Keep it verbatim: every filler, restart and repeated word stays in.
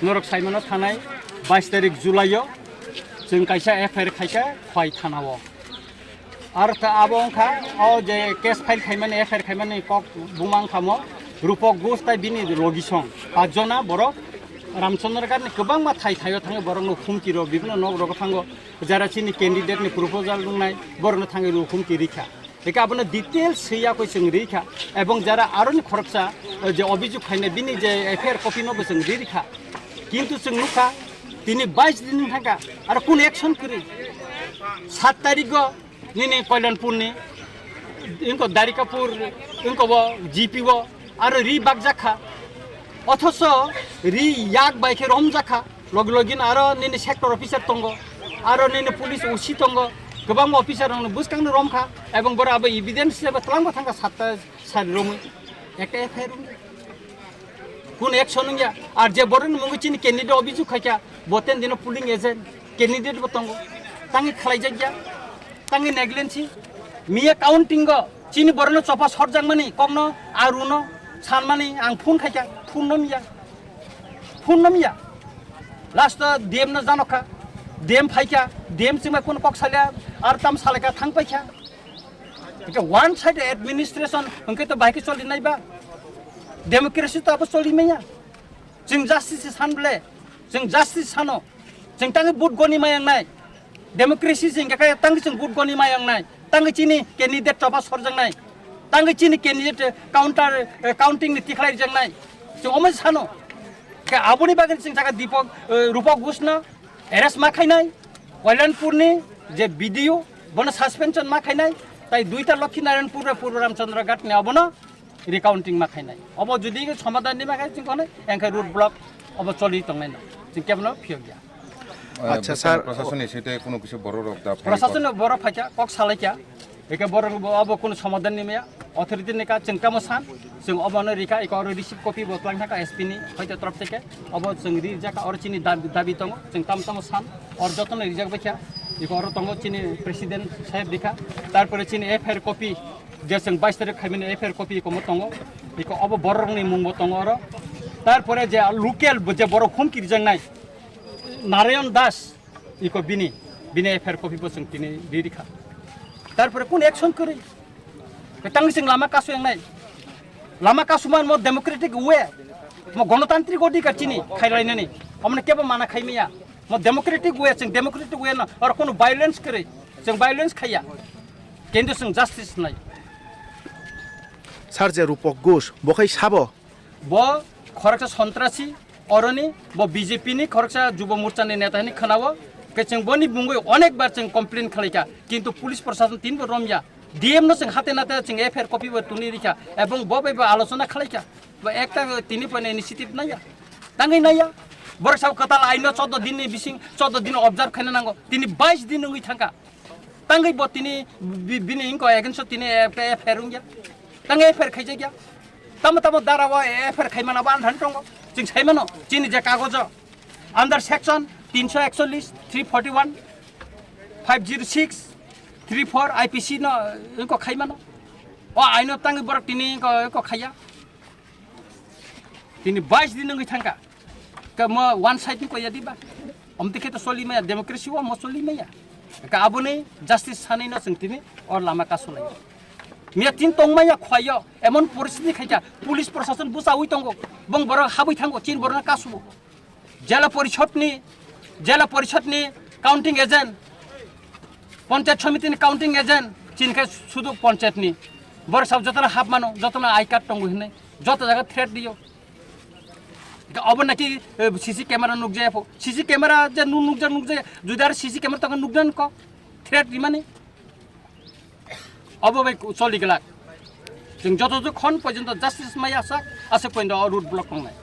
Norok saimano thanai bais tarik July o chwng kaisa F I R khaikha Khwai thana o. Ar ta abo wngkha o je case file khaimani, F I R khaimani kok buma wngkha mo Rupak Ghosh tai bini logisong pachjona borok Ramchandra Ghat ni kwbangma thai thaio thangwi borokno humki rw bibino nok rogo thango, jara chini candidate ni proposal wngnai borokno thangwi rw humki rikha. Eka abono details swiya koi chwng rikha, ebong jara aroni khoroksa, eh, je obijog khainai bini je F I R copy no bo chwng rikha. Kintu chwng nukha tini bais din thangkha, aro kun action kwrwi. Sat tarik o nini Kalyanpur ni, inko Darikapur, inko bo G P o, aro ri bakjakha. Othoso ri yak bai khe romjakha. Logi login aro nini sector officer tongo, aro nini police O C tongo, kwbangma officer rokno bwskangno romkha, ebong boro abo evidence seba twlangbo thangkha satta sari romwi. Ekta F I R romwi. Kun action wngya. Ar je borokni mungwi chini candidate obijog khaikha, bo ten dino polling agent, candidate bo tongo. Tangwi khlaijakya, tangwi negligence. Miya counting o chini borokno chopa sorjakmani kokno aruno sanmani ang phone khaikha, phone no miya. Phone no miya. Last o D M no janokha, D M phaikha, D M chwngbai kun kok salya, ar tam salaikha thang paikha. Hingke one side administration hingke to bahai khe choli nai ba? Democracy to abo choli maya. Chwng justice san ble, chwng justice sano, chwng tangwi vote goni maya wngnai. Democracy chwng khe kaya tangwi chwng vote goni maya wngnai. Tangwi chini candidate choba sorjaknai. Tangwi chini candidate counter, eh, counting ni tikhlai rijaknai. Chwng omo sano. Khe aboni bagwi chwng jaga Deepak, eh, Rupak Ghosh no arrest ma khainai, Kalyanpur ni je B D O bono suspension ma khainai, tai duita Lakshmi Narayanpur bai Purba Ramchandra Ghat ni abono recounting ma khainai. Obo jodi somadhan ni ma khai chwng kono, engkhe road block obo choli tongnai no. Chwng kebono phiyok ya. Acha, sir. Prasasoni site kuno kisi borok rok da phai Prasasoni borok phaikha, kok salaikha. Eke borok bo abo kuno somadhan ni maya, authority ni ka chwng tamo san, chwng obo no rikha, eko oro receive copy bo twlang thangkha S P ni, hoito torop theke, obo chwng rijak, oro chini dab-, dabi tongo, chwng tamo tamo san, oro jotono rijak baikha, eko oro tongo chini president saheb rikha, tarpore chini F I R copy, je chwng bais tarik khaimani F I R copy eko mo tongo, eko obo borok ni mung bo tongo oro, tarpore je local bo je borok humki rijaknai, Narayan Das, iko bini, bini F I R copy bo chwng tini ri rikha. Tarpore kun action kwrwi? Tang chwng lama kasu wngnai. Lama kasu man mo democratic way, mo gonotantrik odhikar chini khailainani. Omne kebo mana khaimaya. Mo democratic way, chwng democratic way no, oro kono violence kwrwi. Chwng violence khaiya. Kintu chwng justice nai. Sir, je Rupak Ghosh, bo khai sabo? Bo khoroksa sontrasi, oroni, bo B J P ni khoroksa Jubo Morcha ni neta hinwi khwnao. Khe chwng boni bungwi onek bar chwng complain khlaikha, kintu police prosason tinbo romya. D M no chwng hate nate chwng F I R copy bo tuni rikha, ebong bo bai bo alochona khlaikha. Bo ekta tini pono initiative naiya, tangwi naiya. Borok sao kwtal aino choudo din ni bising, choudo din observe khaina nango, tini bais din wngwi thangkha. Tangwi bo tini bi-, bini inko against o tini F I R wngya. Tangwi F I R khaijakya. Tamo tamo dara o F I R khaimano bo anthan tongo. Chwng saimano chini je kagojo under section tinsho ekchollis, three forty one, five zero six, three four I P C no inko khaimano. O aino tangwi borok tini inko, inko khaiya. Tini bais din wngwi thangkha. Ka mo one side ni koya diba? Omte khe to soli maya, democracy o mo soli maya. Ka aboni justice sanai no chwng tini or lama ka solai. Miya tin tong maya khwayo, emon poristhiti khaikha, police prosason busawi tongo, bong borok habwi thango, chin borok no kasubo. Jela porishod ni, jela porishod ni counting agent, Panchayat Samiti ni counting agent, chini khe sudu panchayat ni. Borok sab jotono hap mano, jotono I card tongo hinwi, joto jaga threat diyo. Obo naki, eh, C C camera nukjaya pho. C C camera je nu-, nukjak, nukjaya. Jodi aro C C camera tongkha nukjani kok. Threat rimani. Obo bai choli glak. Chwng joto jokhon porjonto justice maya sak, aswk porjonto o road block tongnai.